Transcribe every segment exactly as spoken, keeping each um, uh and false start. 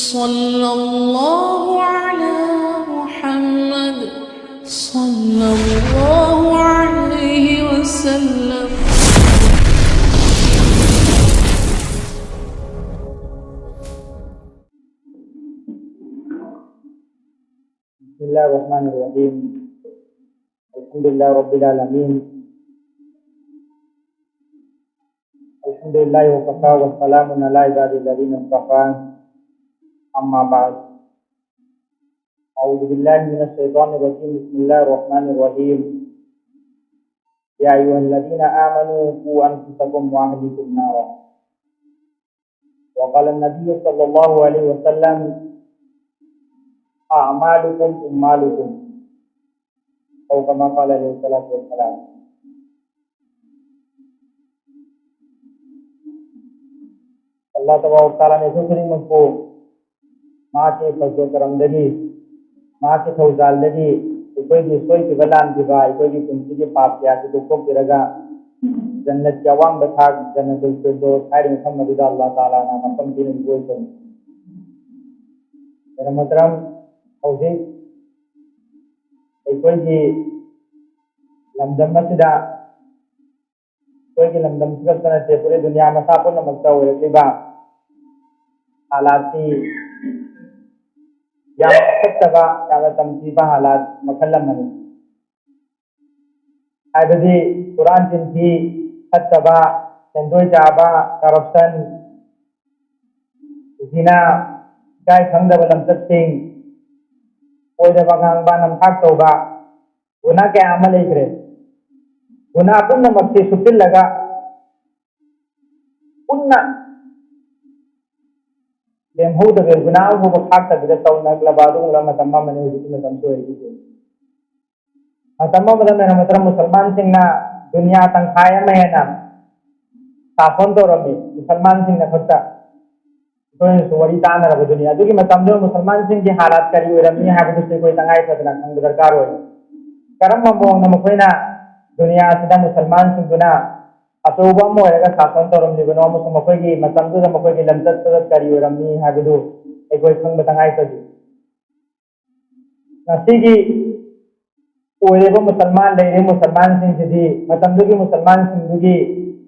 صلى الله على محمد، صلى الله عليه وسلم. بسم الله الرحمن الرحيم. الحمد لله رب العالمين. الحمد لله وكفى وسلام على عباده الذين اصطفى. أما بعد. أعوذ بالله من الشيطان الرجيم. بسم الله الرحمن الرحيم. يا أيها الذين آمنوا قوا أنفسكم وأهليكم نارا. وقال النبي صلى الله عليه وسلم: أعمالكم أموالكم. أو كما قال عليه الصلاة والسلام. ꯑꯜꯂꯥꯍ ꯇꯕꯥꯔꯛ ꯇꯥꯂꯥꯅ ꯑꯩꯈꯣꯏ ꯈꯨꯗꯤꯡꯃꯛꯄꯨ ꯃꯍꯥꯛꯀꯤ ꯐꯖꯜ ꯀꯔꯝꯗꯒꯤ, ꯃꯍꯥꯛꯀꯤ ꯊꯧꯖꯥꯜꯗꯒꯤ ꯑꯩꯈꯣꯏꯒꯤ ꯁꯣꯏꯈꯤꯕ ꯂꯥꯟꯈꯤꯕ, ꯑꯩꯈꯣꯏꯒꯤ ꯄꯨꯟꯁꯤꯒꯤ ꯄꯥꯞ ꯀꯌꯥꯁꯤ ꯀꯣꯛꯊꯣꯛꯄꯤꯔꯒ, ꯖꯟꯅꯠꯀꯤ ꯑꯋꯥꯡꯕ ꯊꯥꯛ, ꯖꯟꯅꯇꯨꯜ ꯐꯤꯔꯗꯧꯁ ꯍꯥꯏꯔꯤꯕ ꯃꯐꯝ ꯑꯗꯨꯗ ꯑꯜꯂꯥꯍ ꯇꯥꯂꯥꯅ ꯃꯐꯝ ꯄꯤꯅꯕꯤꯕ ꯑꯣꯏꯁꯅꯨ꯫ ꯃꯦꯔꯥ ꯃꯣꯍꯇꯔꯝ, ꯍꯧꯖꯤꯛ ꯑꯩꯈꯣꯏꯒꯤ ꯂꯝꯗꯝ ꯑꯁꯤꯗ, ꯑꯩꯈꯣꯏꯒꯤ ꯂꯝꯗꯝꯁꯤ ꯈꯛꯇ ꯅꯠꯇꯦ, ꯄꯨꯔꯦ ꯗꯨꯅꯤꯌꯥ ꯃꯁꯥ ꯄꯨꯝꯅꯃꯛꯇ ꯑꯣꯏꯔꯛꯂꯤꯕ ꯍꯥꯂꯥꯠꯁꯤ ꯌꯥꯝꯅ ꯐꯠꯇꯕ, ꯌꯥꯝꯅ ꯇꯝꯊꯤꯕ ꯍꯥꯂꯥꯠ ꯃꯈꯜ ꯑꯃꯅꯤ꯫ ꯍꯥꯏꯕꯗꯤ ꯍꯨꯔꯥꯟ ꯆꯤꯟꯊꯤ, ꯐꯠꯇꯕ, ꯁꯦꯟꯗꯣꯏ ꯆꯥꯕ, corruption, ꯖꯤꯅꯥ, ꯏꯀꯥꯏ ꯈꯪꯗꯕ ꯂꯝꯆꯠꯁꯤꯡ, ꯑꯣꯏꯗꯕ ꯉꯥꯡꯕ, ꯅꯝꯊꯥꯛ ꯇꯧꯕ, ꯒꯨꯅꯥ ꯀꯌꯥ ꯑꯃ ꯂꯩꯈ꯭ꯔꯦ꯫ ꯒꯨꯅꯥ ꯄꯨꯝꯅꯃꯛꯁꯦ ꯁꯨꯞꯆꯤꯜꯂꯒ ꯄꯨꯟꯅ ꯂꯦꯝꯍꯧꯗꯕ, ꯒꯨꯅꯥ ꯑꯃꯐꯥꯎꯕ ꯈꯥꯛꯇꯕꯤꯗ ꯇꯧꯅꯂꯕ ꯑꯗꯨꯒꯨꯝꯂꯕ ꯃꯇꯝ ꯑꯃꯅꯤ ꯍꯧꯖꯤꯛꯀꯤ ꯃꯇꯝꯁꯤ ꯑꯣꯏꯔꯤꯁꯦ꯫ ꯃꯇꯝ ꯑꯃꯗ ꯃꯦꯔꯥ ꯃꯣꯍꯇꯔꯝ, ꯃꯨꯁꯜꯃꯥꯟꯁꯤꯡꯅ ꯗꯨꯅꯤꯌꯥ ꯇꯪꯈꯥꯏ ꯑꯃ ꯍꯦꯟꯅ ꯁꯥꯁꯣꯟ ꯇꯧꯔꯝꯃꯤ, ꯃꯨꯁꯜꯃꯥꯟꯁꯤꯡꯅ ꯈꯛꯇ꯫ ꯑꯩꯈꯣꯏꯅꯁꯨ ꯋꯥꯔꯤ ꯇꯥꯟꯅꯔꯕꯗꯨꯅꯤ꯫ ꯑꯗꯨꯒꯤ ꯃꯇꯝꯗꯨꯗ ꯃꯨꯁꯜꯃꯥꯟꯁꯤꯡꯒꯤ ꯍꯥꯂꯥꯠ ꯀꯔꯤ ꯑꯣꯏꯔꯝꯃꯤ ꯍꯥꯏꯕꯗꯨꯁꯨ ꯑꯩꯈꯣꯏ ꯇꯉꯥꯏ ꯐꯗꯅ ꯈꯪꯕ ꯗꯔꯀꯥꯔ ꯑꯣꯏ꯫ ꯀꯔꯝꯕ ꯃꯑꯣꯡꯗ ꯃꯈꯣꯏꯅ ꯗꯨꯅꯤꯌꯥ ꯑꯁꯤꯗ ꯃꯨꯁꯜꯃꯥꯟꯁꯤꯡꯗꯨꯅ ꯑꯆꯧꯕ ꯑꯃ ꯑꯣꯏꯔꯒ ꯁꯥꯁꯣꯟ ꯇꯧꯔꯝꯂꯤꯕꯅꯣ ꯑꯃꯁꯨꯡ ꯃꯈꯣꯏꯒꯤ ꯃꯇꯝꯗꯨꯗ ꯃꯈꯣꯏꯒꯤ ꯂꯝꯆꯠ ꯁꯥꯖꯠ ꯀꯔꯤ ꯑꯣꯏꯔꯝꯃꯤ ꯍꯥꯏꯕꯗꯨ ꯑꯩꯈꯣꯏ ꯈꯪꯕ ꯇꯉꯥꯏ ꯐꯗꯦ꯫ ꯉꯁꯤꯒꯤ ꯑꯣꯏꯔꯤꯕ ꯃꯨꯁꯜꯃꯥꯟ, ꯂꯩꯔꯤꯕ ꯃꯨꯁꯜꯃꯥꯟꯁꯤꯡꯁꯤꯗꯤ ꯃꯇꯝꯗꯨꯒꯤ ꯃꯨꯁꯜꯃꯥꯟꯁꯤꯡꯗꯨꯒꯤ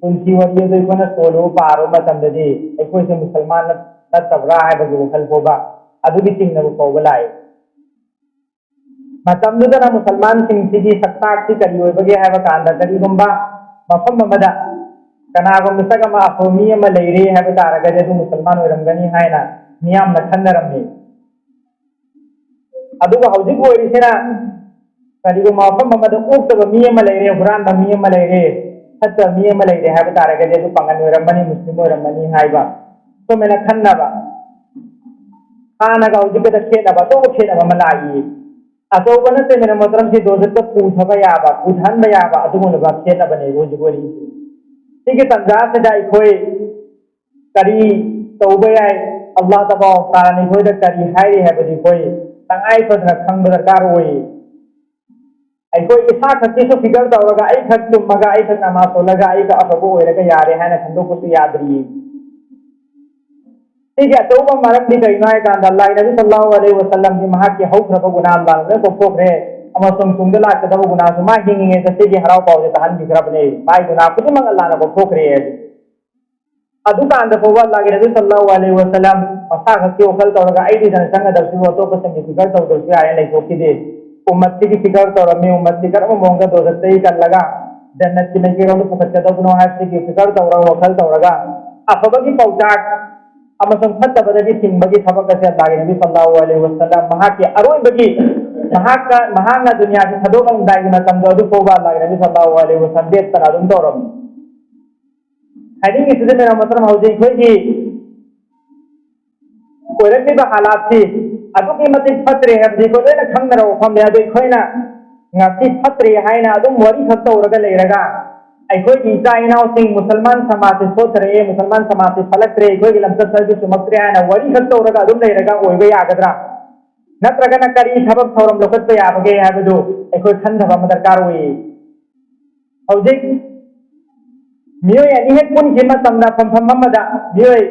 ꯄꯨꯟꯁꯤ ꯋꯥꯔꯤ ꯑꯗꯨ ꯑꯩꯈꯣꯏꯅ ꯁꯣꯜꯂꯨꯕ ꯄꯥꯔꯨꯕ ꯃꯇꯝꯗꯗꯤ ꯑꯩꯈꯣꯏꯁꯦ ꯃꯨꯁꯜꯃꯥꯟ ꯅꯠꯇꯕ꯭ꯔꯥ ꯍꯥꯏꯕꯒꯤ ꯋꯥꯈꯜ ꯐꯥꯎꯕ ꯑꯗꯨꯒꯤ ꯆꯤꯡꯅꯕ ꯐꯥꯎꯕ ꯂꯥꯛꯏ꯫ ꯃꯇꯝꯗꯨꯗꯅ ꯃꯨꯁꯜꯃꯥꯟꯁꯤꯡꯁꯤꯒꯤ ꯁꯛꯇꯥꯛꯁꯤ ꯀꯔꯤ ꯑꯣꯏꯕꯒꯦ ꯍꯥꯏꯕ ꯀꯥꯟꯗ, ꯀꯔꯤꯒꯨꯝꯕ ꯃꯐꯝ ꯑꯃꯗ ꯀꯅꯥꯒꯨꯝꯕ ꯃꯤꯁꯛ ꯑꯃ ꯑꯐꯕ ꯃꯤ ꯑꯃ ꯂꯩꯔꯦ ꯍꯥꯏꯕ ꯇꯥꯔꯒꯗꯤ ꯑꯗꯨ ꯃꯨꯁꯜꯃꯥꯟ ꯑꯣꯏꯔꯝꯒꯅꯤ ꯍꯥꯏꯅ ꯃꯤꯌꯥꯝꯅ ꯈꯟꯅꯔꯝꯃꯤ꯫ ꯑꯗꯨꯒ ꯍꯧꯖꯤꯛ ꯑꯣꯏꯔꯤꯁꯤꯅ ꯀꯔꯤꯒꯨꯝꯕ ꯃꯐꯝ ꯑꯃꯗ ꯑꯣꯛꯇꯕ ꯃꯤ ꯑꯃ ꯂꯩꯔꯦ, ꯍꯨꯔꯥꯟꯕ ꯃꯤ ꯑꯃ ꯂꯩꯔꯦ, ꯐꯠꯇꯕ ꯃꯤ ꯑꯃ ꯂꯩꯔꯦ ꯍꯥꯏꯕ ꯇꯥꯔꯒꯗꯤ ꯑꯗꯨ ꯄꯥꯡꯒꯟ ꯑꯣꯏꯔꯝꯃꯅꯤ, ꯃꯨꯁꯂꯤꯝ ꯑꯣꯏꯔꯝꯃꯅꯤ ꯍꯥꯏꯕ ꯁꯨꯃꯥꯏꯅ ꯈꯟꯅꯕ, ꯍꯥꯟꯅꯒ ꯍꯧꯖꯤꯛꯀꯗ ꯈꯦꯠꯅꯕ, ꯑꯆꯧꯕ ꯈꯦꯠꯅꯕ ꯑꯃ ꯂꯥꯛꯏ꯫ ꯑꯆꯧꯕ ꯅꯠꯇꯦ ꯃꯤꯅ ꯃꯣꯇꯔꯝꯁꯤ ꯗꯣꯖꯠꯇ ꯄꯨꯊꯕ ꯌꯥꯕ, ꯄꯨꯊꯍꯟꯕ ꯌꯥꯕ ꯑꯗꯨꯒꯨꯝꯂꯕ ꯈꯦꯠꯅꯕꯅꯦ ꯍꯧꯖꯤꯛ ꯑꯣꯏꯔꯤꯁꯦ꯫ ꯁꯤꯒꯤ ꯇꯥꯟꯖꯥꯁꯤꯗ ꯑꯩꯈꯣꯏ ꯀꯔꯤ ꯇꯧꯕ ꯌꯥꯏ? ꯑꯜꯂꯥꯍ ꯇꯕꯥꯔꯛ ꯇꯥꯂꯥꯅ ꯑꯩꯈꯣꯏꯗ ꯀꯔꯤ ꯍꯥꯏꯔꯤ ꯍꯥꯏꯕꯗꯤ ꯑꯩꯈꯣꯏ ꯇꯉꯥꯏ ꯐꯗꯅ ꯈꯪꯕ ꯗꯔꯀꯥꯔ ꯑꯣꯏ꯫ ꯑꯩꯈꯣꯏ ꯏꯁꯥ ꯈꯛꯀꯤꯁꯨ ꯐꯤꯀꯔ ꯇꯧꯔꯒ, ꯑꯩ ꯈꯛ ꯆꯨꯝꯃꯒ, ꯑꯩ ꯈꯛ ꯅꯃꯥꯖ ꯁꯣꯜꯂꯒ, ꯑꯩ ꯈꯛ ꯑꯐꯕ ꯑꯣꯏꯔꯒ ꯌꯥꯔꯦ ꯍꯥꯏꯅ ꯈꯟꯗꯣꯛꯄꯁꯨ ꯌꯥꯗ꯭ꯔꯤ꯫ ꯁꯤꯒꯤ ꯑꯆꯧꯕ ꯃꯔꯝꯗꯤ ꯀꯔꯤꯅꯣ ꯍꯥꯏ ꯀꯥꯟꯗ, ꯑꯜꯂꯥꯍꯒꯤ ꯅꯕꯤ ꯁꯜꯂꯜꯂꯥꯍꯨ ꯑꯂꯩꯍꯤ ꯋꯁꯜꯂꯝꯒꯤ ꯃꯍꯥꯛꯀꯤ ꯍꯧꯈ꯭ꯔꯕ ꯒꯨꯅꯥ ꯑꯜꯂꯥꯍꯅ ꯂꯣꯏ ꯀꯣꯛꯊꯣꯛꯈ꯭ꯔꯦ, ꯑꯃꯁꯨꯡ ꯇꯨꯡꯗ ꯂꯥꯛꯀꯗꯕ ꯒꯨꯅꯥꯁꯨ ꯃꯥ ꯍꯤꯡꯉꯤꯉꯩꯗ ꯁꯤꯒꯤ ꯍꯔꯥꯎ ꯄꯥꯎꯁꯦ ꯇꯥꯍꯟꯕꯤꯈ꯭ꯔꯕꯅꯦ꯫ ꯃꯥꯒꯤ ꯒꯨꯅꯥ ꯈꯨꯗꯤꯡꯃꯛ ꯑꯜꯂꯥꯍꯅ ꯀꯣꯛꯊꯣꯛꯈ꯭ꯔꯦ꯫ ꯑꯗꯨꯀꯥꯟꯗ ꯐꯥꯎꯕ ꯑꯜꯂꯥꯍꯒꯤ ꯅꯕꯤ ꯁꯜꯂꯜꯂꯥꯍꯨ ꯑꯂꯩꯍꯤ ꯋꯁꯜꯂꯝ ꯃꯁꯥ ꯈꯛꯀꯤ ꯋꯥꯈꯜ ꯇꯧꯔꯒ ꯑꯩꯒꯤ ꯏꯆꯟ ꯆꯪꯒꯗꯕꯁꯤꯕꯨ ꯑꯇꯣꯞꯄꯁꯤꯡꯒꯤ ꯐꯤꯀꯔ ꯇꯧꯗ꯭ꯔꯁꯨ ꯌꯥꯔꯦ ꯂꯩꯊꯣꯛꯈꯤꯗꯦ꯫ ꯎꯝꯃꯠꯁꯤꯒꯤ ꯐꯤꯀꯔ ꯇꯧꯔꯝꯃꯤ, ꯎꯝꯃꯠꯁꯤ ꯀꯔꯝꯕ ꯃꯑꯣꯡꯗ ꯗꯣꯖꯠꯇꯒꯤ ꯀꯜꯂꯒ ꯖꯟꯅꯠꯀꯤ ꯃꯥꯏꯀꯩꯔꯣꯝꯗ ꯄꯨꯈꯠꯀꯗꯕꯅꯣ ꯍꯥꯏꯕꯁꯤꯒꯤ ꯐꯤꯀꯔ ꯇꯧꯔꯒ, ꯋꯥꯈꯜ ꯇꯧꯔꯒ ꯑꯐꯕꯒꯤ ꯄꯥꯎꯇꯥꯛ ꯑꯃꯁꯨꯡ ꯐꯠꯇꯕꯗꯒꯤ ꯊꯤꯡꯕꯒꯤ ꯊꯕꯛ ꯑꯁꯤ ꯑꯜꯂꯥꯍꯒꯤ ꯅꯕꯤ ꯁꯜꯂꯜꯂꯥꯍꯨ ꯑꯂꯩꯍꯤ ꯋꯁꯜꯂꯝ ꯃꯍꯥꯛꯀꯤ ꯑꯔꯣꯏꯕꯒꯤ, ꯃꯍꯥꯛꯀ, ꯃꯍꯥꯛꯅ ꯗꯨꯅꯤꯌꯥꯁꯤ ꯊꯥꯗꯣꯛꯂꯝꯗꯥꯏꯒꯤ ꯃꯇꯝꯗꯣ ꯑꯗꯨ ꯐꯥꯎꯕ ꯑꯜꯂꯥꯍꯒꯤ ꯅꯕꯤ ꯁꯜꯂꯜꯂꯥꯍꯨ ꯑꯂꯩꯍꯤ ꯋꯁꯜꯂꯝ ꯂꯦꯞꯇꯅ ꯑꯗꯨꯝ ꯇꯧꯔꯝꯃꯤ꯫ ꯍꯥꯏꯅꯤꯡꯉꯤꯁꯤꯗꯤ ꯃꯌꯥꯝ ꯃꯇꯝ ꯍꯧꯖꯤꯛ ꯑꯩꯈꯣꯏꯒꯤ ꯑꯣꯏꯔꯛꯂꯤꯕ ꯍꯥꯂꯥꯠꯁꯤ ꯑꯗꯨꯛꯀꯤ ꯃꯇꯤꯛ ꯐꯠꯇ꯭ꯔꯦ ꯍꯥꯏꯕꯗꯤ ꯑꯩꯈꯣꯏ ꯂꯣꯏꯅ ꯈꯪꯅꯔꯕ ꯋꯥꯐꯝꯅꯤ꯫ ꯑꯗꯨ ꯑꯩꯈꯣꯏꯅ ꯉꯁꯤ ꯐꯠꯇ꯭ꯔꯦ ꯍꯥꯏꯅ ꯑꯗꯨꯝ ꯋꯥꯔꯤ ꯈꯛ ꯇꯧꯔꯒ ꯂꯩꯔꯒ, ꯑꯩꯈꯣꯏꯒꯤ ꯏꯆꯥ ꯏꯅꯥꯎꯁꯤꯡ ꯃꯨꯁꯜꯃꯥꯟ ꯁꯃꯥꯖꯁꯤ ꯁꯣꯠꯊꯔꯛꯑꯦ, ꯃꯨꯁꯜꯃꯥꯟ ꯁꯃꯥꯖꯁꯤ ꯐꯠꯂꯛꯇ꯭ꯔꯦ, ꯑꯩꯈꯣꯏꯒꯤ ꯂꯝꯆꯠ ꯁꯥꯖꯠ ꯆꯨꯝꯃꯛꯇ꯭ꯔꯦ ꯍꯥꯏꯅ ꯋꯥꯔꯤ ꯈꯛ ꯇꯧꯔꯒ ꯑꯗꯨꯝ ꯂꯩꯔꯒ ꯑꯣꯏꯕ ꯌꯥꯒꯗ꯭ꯔꯥ? ꯅꯠꯇ꯭ꯔꯒꯅ ꯀꯔꯤ ꯊꯕꯛ ꯊꯧꯔꯝ ꯂꯧꯈꯠꯄ ꯌꯥꯕꯒꯦ ꯍꯥꯏꯕꯗꯨ ꯑꯩꯈꯣꯏ ꯈꯟꯊꯕ ꯑꯃ ꯗꯔꯀꯥꯔ ꯑꯣꯏ꯫ ꯍꯧꯖꯤꯛ ꯃꯤꯑꯣꯏ ꯑꯅꯤ ꯍꯦꯛ ꯄꯨꯟꯈꯤꯕ ꯃꯇꯝꯗ, ꯐꯝꯐꯝ ꯑꯃꯗ ꯃꯤꯑꯣꯏ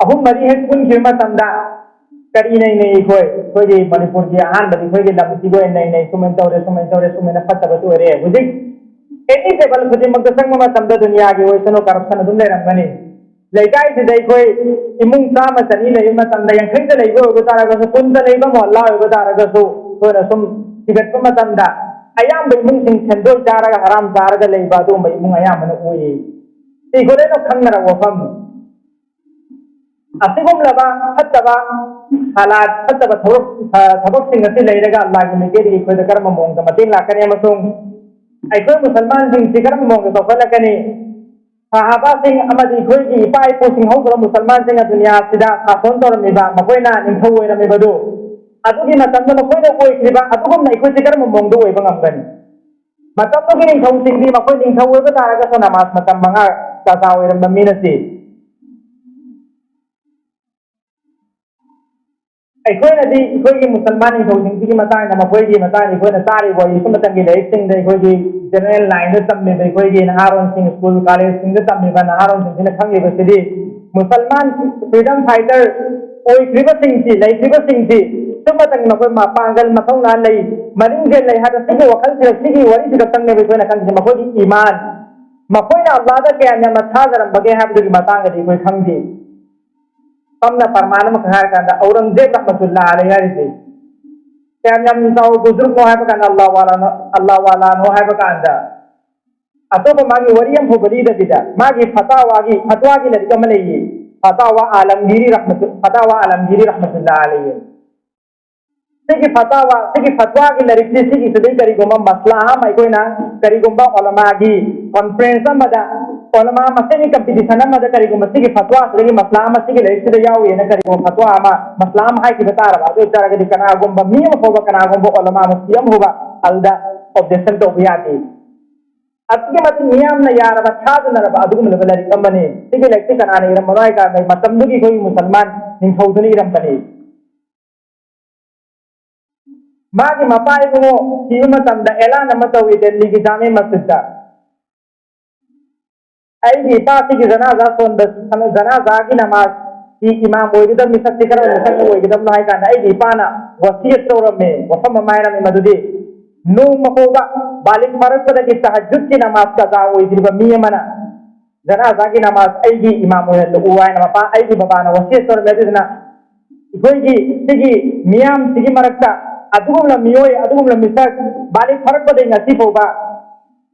ꯑꯍꯨꯝ ꯃꯔꯤ ꯍꯦꯛ ꯄꯨꯟꯈꯤꯕ ꯃꯇꯝꯗ, ꯀꯔꯤ ꯅꯩꯅꯩ ꯑꯩꯈꯣꯏ? ꯑꯩꯈꯣꯏꯒꯤ ꯃꯅꯤꯄꯨꯔꯒꯤ ꯑꯍꯥꯟꯕꯗꯤ ꯑꯩꯈꯣꯏꯒꯤ ꯂꯝꯁꯤꯒꯤ ꯑꯣꯏꯅ ꯅꯩꯅꯩ, ꯁꯨꯃꯥꯏꯅ ꯇꯧꯔꯦ, ꯁꯨꯃꯥꯏꯅ ꯇꯧꯔꯦ, ꯁꯨꯃꯥꯏꯅ ꯐꯠꯇꯕꯁꯨ ꯑꯣꯏꯔꯦ꯫ ꯍꯧꯖꯤꯛ ꯑꯦꯅꯤ ꯇꯦꯕꯜ ꯈꯨꯗꯤꯡꯃꯛꯇ ꯆꯪꯕ ꯃꯇꯝꯗ ꯗꯨꯅꯤꯌꯥꯒꯤ ꯑꯣꯏꯁꯅꯨ, ꯀꯔꯞꯁꯟ ꯑꯗꯨꯝ ꯂꯩꯔꯝꯒꯅꯤ꯫ ꯂꯩꯀꯥꯏꯁꯤꯗ ꯑꯩꯈꯣꯏ ꯏꯃꯨꯡ ꯆꯥꯝꯃ ꯆꯅꯤ ꯂꯩꯕ ꯃꯇꯝꯗ, ꯌꯥꯡꯈꯩꯗ ꯂꯩꯕ ꯑꯣꯏꯕ ꯇꯥꯔꯒꯁꯨ, ꯀꯨꯟꯗ ꯂꯩꯕ ꯃꯣꯍꯜꯂꯥ ꯑꯣꯏꯕ ꯇꯥꯔꯒꯁꯨ, ꯑꯩꯈꯣꯏꯅ ꯁꯨꯝ ꯊꯤꯒꯠꯄ ꯃꯇꯝꯗ ꯑꯌꯥꯝꯕ ꯏꯃꯨꯡꯁꯤꯡ ꯁꯦꯟꯗꯣꯏ ꯆꯥꯔꯒ ꯍꯔꯥꯝ ꯆꯥꯔꯒ ꯂꯩꯕ ꯑꯗꯨꯒꯨꯝꯕ ꯏꯃꯨꯡ ꯑꯌꯥꯝꯕꯅ ꯑꯣꯏꯌꯦ꯫ ꯁꯤ ꯑꯩꯈꯣꯏ ꯂꯣꯏꯅ ꯈꯪꯅꯔꯕ ꯋꯥꯐꯝꯅꯤ꯫ ꯑꯁꯤꯒꯨꯝꯂꯕ ꯐꯠꯇꯕ ꯍꯥꯂꯥꯠ, ꯐꯠꯇꯕ ꯊꯕꯛ, ꯑ, ꯊꯕꯛꯁꯤꯡ ꯑꯁꯤ ꯂꯩꯔꯒ ꯑꯜꯂꯥꯍꯒꯤ ꯃꯥꯏꯀꯩꯗꯒꯤ ꯑꯩꯈꯣꯏꯗ ꯀꯔꯝꯕ ꯃꯑꯣꯡꯗ ꯃꯇꯦꯡ ꯂꯥꯛꯀꯅꯤ ꯑꯃꯁꯨꯡ ꯑꯩꯈꯣꯏ ꯃꯨꯁꯜꯃꯥꯟꯁꯤꯡꯁꯤ ꯀꯔꯝꯕ ꯃꯑꯣꯡꯗ ꯆꯥꯎꯈꯠꯂꯛꯀꯅꯤ? ꯁꯍꯥꯕꯥꯁꯤꯡ ꯑꯃꯗꯤ ꯑꯩꯈꯣꯏꯒꯤ ꯏꯄꯥ ꯏꯄꯨꯁꯤꯡ ꯍꯧꯈ꯭ꯔꯕ ꯃꯨꯁꯜꯃꯥꯟꯁꯤꯡꯅ ꯗꯨꯅꯤꯌꯥꯁꯤꯗ ꯁꯥꯁꯣꯟ ꯇꯧꯔꯝꯃꯤꯕ, ꯃꯈꯣꯏꯅ ꯅꯤꯡꯊꯧ ꯑꯣꯏꯔꯝꯃꯤꯕꯗꯨ, ꯑꯗꯨꯒꯤ ꯃꯇꯝꯗ ꯃꯈꯣꯏꯅ ꯑꯣꯏꯈ꯭ꯔꯤꯕ ꯑꯗꯨꯒꯨꯝꯅ ꯑꯩꯈꯣꯏꯁꯦ ꯀꯔꯝꯕ ꯃꯑꯣꯡꯗ ꯑꯣꯏꯕ ꯉꯝꯒꯅꯤ? ꯃꯇꯝꯗꯨꯒꯤ ꯅꯤꯡꯊꯧꯁꯤꯡꯗꯤ ꯃꯈꯣꯏ ꯅꯤꯡꯊꯧ ꯑꯣꯏꯕ ꯇꯥꯔꯒꯁꯨ ꯅꯃꯥꯖ ꯃꯇꯝ ꯃꯉꯥ ꯀꯖꯥ ꯑꯣꯏꯔꯝꯕ ꯃꯤꯅ ꯁꯤ꯫ ꯑꯩꯈꯣꯏꯅꯗꯤ ꯑꯩꯈꯣꯏꯒꯤ ꯃꯨꯁꯜꯃꯥꯟ ꯅꯤꯡꯊꯧꯁꯤꯡꯁꯤꯒꯤ ꯃꯇꯥꯡꯗ, ꯃꯈꯣꯏꯒꯤ ꯃꯇꯥꯡꯗ ꯑꯩꯈꯣꯏꯅ ꯆꯥꯔꯤꯕ ꯋꯥꯔꯤ ꯁꯨꯝꯕꯇꯪꯒꯤ ꯂꯥꯏꯔꯤꯛꯁꯤꯡꯗ ꯑꯩꯈꯣꯏꯒꯤ ꯖꯦꯅꯔꯦꯜ ꯂꯥꯏꯟꯗ ꯇꯝꯂꯤꯕ ꯑꯩꯈꯣꯏꯒꯤ ꯅꯍꯥꯔꯣꯟꯁꯤꯡ, ꯁ꯭ꯀꯨꯜ ꯀꯥꯂꯦꯖꯁꯤꯡꯗ ꯇꯝꯂꯤꯕ ꯅꯍꯥꯔꯣꯟꯁꯤꯡꯁꯤꯅ ꯈꯪꯂꯤꯕꯁꯤꯗꯤ ꯃꯨꯁꯜꯃꯥꯟ ꯐ꯭ꯔꯤꯗꯝ ꯐꯥꯏꯇꯔ ꯑꯣꯏꯈ꯭ꯔꯤꯕꯁꯤꯡꯁꯤ, ꯂꯩꯈ꯭ꯔꯤꯕꯁꯤꯡꯁꯤ ꯁꯨꯝꯕꯇꯪꯒꯤ ꯃꯈꯣꯏ ꯃꯄꯥꯡꯒꯜ, ꯃꯊꯧꯅꯥ ꯂꯩ, ꯃꯔꯤꯡꯖꯦꯜ ꯂꯩ ꯍꯥꯏꯕ ꯁꯤꯒꯤ ꯋꯥꯈꯜꯁꯤꯗ, ꯁꯤꯒꯤ ꯋꯥꯔꯤꯁꯤꯗ ꯈꯪꯅꯦꯕ ꯑꯩꯈꯣꯏꯅ ꯈꯪꯉꯤꯁꯦ꯫ ꯃꯈꯣꯏꯒꯤ ꯏꯃꯥꯟ, ꯃꯈꯣꯏꯅ ꯑꯜꯂꯥꯗ ꯀꯌꯥꯝ ꯌꯥꯝꯅ ꯊꯥꯖꯔꯝꯕꯒꯦ ꯍꯥꯏꯕꯗꯨꯒꯤ ꯃꯇꯥꯡꯗꯗꯤ ꯑꯩꯈꯣꯏ ꯈꯪꯗꯦ꯫ ꯁꯝꯅ ꯄ꯭ꯔꯃꯥꯟ ꯑꯃꯈꯛ ꯍꯥꯏꯔꯀꯥꯟꯗ, ꯑꯧꯔꯪꯖꯦꯕ ꯔꯍꯃꯇꯨꯜꯂꯥ ꯑꯂꯩ ꯍꯥꯏꯔꯤꯁꯦ ꯀꯌꯥꯝ ꯌꯥꯝ ꯆꯥꯎꯕ ꯕꯨꯖꯨꯔꯒꯅꯣ ꯍꯥꯏꯕ ꯀꯥꯟꯗ, ꯑꯜꯂꯥ ꯋꯥꯂꯥꯅꯣ, ꯑꯜꯂꯥ ꯋꯥꯂꯥꯅꯣ ꯍꯥꯏꯕ ꯀꯥꯟꯗ, ꯑꯇꯣꯞꯄ ꯃꯥꯒꯤ ꯋꯥꯔꯤ ꯑꯃ ꯐꯥꯎꯕ ꯂꯤꯗꯕꯤꯗ, ꯃꯥꯒꯤ ꯐꯇꯥꯋꯥꯒꯤ, ꯐꯇꯋꯥꯒꯤ ꯂꯥꯏꯔꯤꯛ ꯑꯃ ꯂꯩꯌꯦ, ꯐꯇꯥꯋꯥ ꯑꯥꯂꯝꯒꯤꯔꯤ ꯔꯍꯃꯇꯨ-, ꯐꯇꯥꯋꯥ ꯑꯥꯂꯝꯒꯤꯔꯤ ꯔꯍꯃꯇꯨꯜꯂꯥ ꯑꯂꯩ꯫ ꯁꯤꯒꯤ ꯐꯇꯥꯋꯥ, ꯁꯤꯒꯤ ꯐꯇꯋꯥꯒꯤ ꯂꯥꯏꯔꯤꯛꯁꯤ, ꯁꯤꯒꯤꯁꯤꯗꯩ ꯀꯔꯤꯒꯨꯝꯕ ꯃꯁꯂꯥ ꯑꯃ ꯑꯩꯈꯣꯏꯅ ꯀꯔꯤꯒꯨꯝꯕ ꯑꯣꯂꯃꯥꯒꯤ ꯀꯣꯟꯐ꯭ꯔꯦꯟꯁ ꯑꯃꯗ, ꯑꯣꯂꯃꯥ ꯃꯁꯦꯟꯒꯤ ꯀꯝꯄꯤꯇꯤꯁꯟ ꯑꯃꯗ ꯀꯔꯤꯒꯨꯝꯕ ꯁꯤꯒꯤ ꯐꯇꯋꯥꯁꯤꯗꯒꯤ ꯃꯁꯂꯥ ꯑꯃ ꯁꯤꯒꯤ ꯂꯥꯏꯔꯤꯛꯁꯤꯗ ꯌꯥꯎꯔꯤꯅ ꯀꯔꯤꯒꯨꯝꯕ ꯐꯇꯋꯥ ꯑꯃ, ꯃꯁꯂꯥ ꯑꯃ ꯍꯥꯏꯈꯤꯕ ꯇꯥꯔꯕ, ꯑꯗꯨ ꯑꯣꯏꯇꯥꯔꯒꯗꯤ ꯀꯅꯥꯒꯨꯝꯕ ꯃꯤ ꯑꯃ ꯐꯥꯎꯕ, ꯀꯅꯥꯒꯨꯝꯕ ꯑꯣꯂꯃꯥ ꯃꯨꯐꯇꯤ ꯑꯃ ꯐꯥꯎꯕ ꯑꯗꯨꯗ ꯑꯣꯕꯖꯦꯛꯁꯟ ꯇꯧꯕ ꯌꯥꯗꯦ꯫ ꯑꯗꯨꯛꯀꯤ ꯃꯇꯤꯛ ꯃꯤꯌꯥꯝꯅ ꯌꯥꯔꯕ, ꯊꯥꯖꯅꯔꯕ ꯑꯗꯨꯒꯨꯝꯂꯕ ꯂꯥꯏꯔꯤꯛ ꯑꯃꯅꯤ꯫ ꯁꯤꯒꯤ ꯂꯥꯏꯔꯤꯛꯁꯤ ꯀꯅꯥꯅ ꯏꯔꯝꯕꯅꯣ ꯍꯥꯏ ꯀꯥꯟꯗ, ꯃꯇꯝꯗꯨꯒꯤ ꯑꯩꯈꯣꯏꯒꯤ ꯃꯨꯁꯜꯃꯥꯟ ꯅꯤꯡꯊꯧꯗꯨꯅ ꯏꯔꯝꯕꯅꯤ꯫ ꯃꯥꯒꯤ ꯃꯄꯥ ꯏꯕꯨꯡꯉꯣ ꯁꯤꯕ ꯃꯇꯝꯗ ꯑꯦꯂꯥꯟ ꯑꯃ ꯇꯧꯏ ꯗꯦꯜꯂꯤꯒꯤ ꯖꯥꯃꯦ ꯃꯁꯖꯤꯗꯇ꯫ "ꯑꯩꯒꯤ ꯏꯄꯥꯁꯤꯒꯤ ꯖꯅꯥꯖꯥ ꯁꯣꯟꯕ, ꯖꯅꯥꯖꯥꯒꯤ ꯅꯃꯥꯖ ꯁꯤ ꯏꯃꯥꯝ ꯑꯣꯏꯒꯗꯕ ꯃꯤꯁꯛꯁꯤ ꯀꯔꯝꯕ ꯃꯤꯁꯛꯅ ꯑꯣꯏꯒꯗꯕꯅꯣ ꯍꯥꯏ ꯀꯥꯟꯗ, ꯑꯩꯒꯤ ꯏꯄꯥꯅ ꯋꯥꯁꯤꯌꯠ ꯇꯧꯔꯝꯃꯦ, ꯋꯥꯐꯝ ꯑꯃ ꯍꯥꯏꯔꯝꯃꯤ, ꯃꯗꯨꯗꯤ ꯅꯣꯡꯃ ꯐꯥꯎꯕ ꯕꯥꯂꯤꯛ ꯐꯥꯔꯛꯄꯗꯒꯤ ꯇꯍꯖꯨꯗꯀꯤ ꯅꯃꯥꯖ ꯀꯖꯥ ꯑꯣꯏꯗ꯭ꯔꯤꯕ ꯃꯤ ꯑꯃꯅ ꯖꯅꯥꯖꯥꯒꯤ ꯅꯃꯥꯖ ꯑꯩꯒꯤ ꯏꯃꯥꯝ ꯑꯣꯏꯍꯜꯂꯛꯎ ꯍꯥꯏꯅ ꯃꯄꯥ, ꯑꯩꯒꯤ ꯕꯕꯥꯅ ꯋꯥꯁꯤꯌꯠ ꯇꯧꯔꯝꯃꯦ꯫ ꯑꯗꯨꯗꯨꯅ ꯑꯩꯈꯣꯏꯒꯤ ꯁꯤꯒꯤ ꯃꯤꯌꯥꯝꯁꯤꯒꯤ ꯃꯔꯛꯇ ꯑꯗꯨꯒꯨꯝꯂꯕ ꯃꯤꯑꯣꯏ, ꯑꯗꯨꯒꯨꯝꯂꯕ ꯃꯤꯁꯛ ꯕꯥꯂꯤꯛ ꯐꯥꯔꯛꯄꯗꯒꯤ ꯉꯁꯤ ꯐꯥꯎꯕ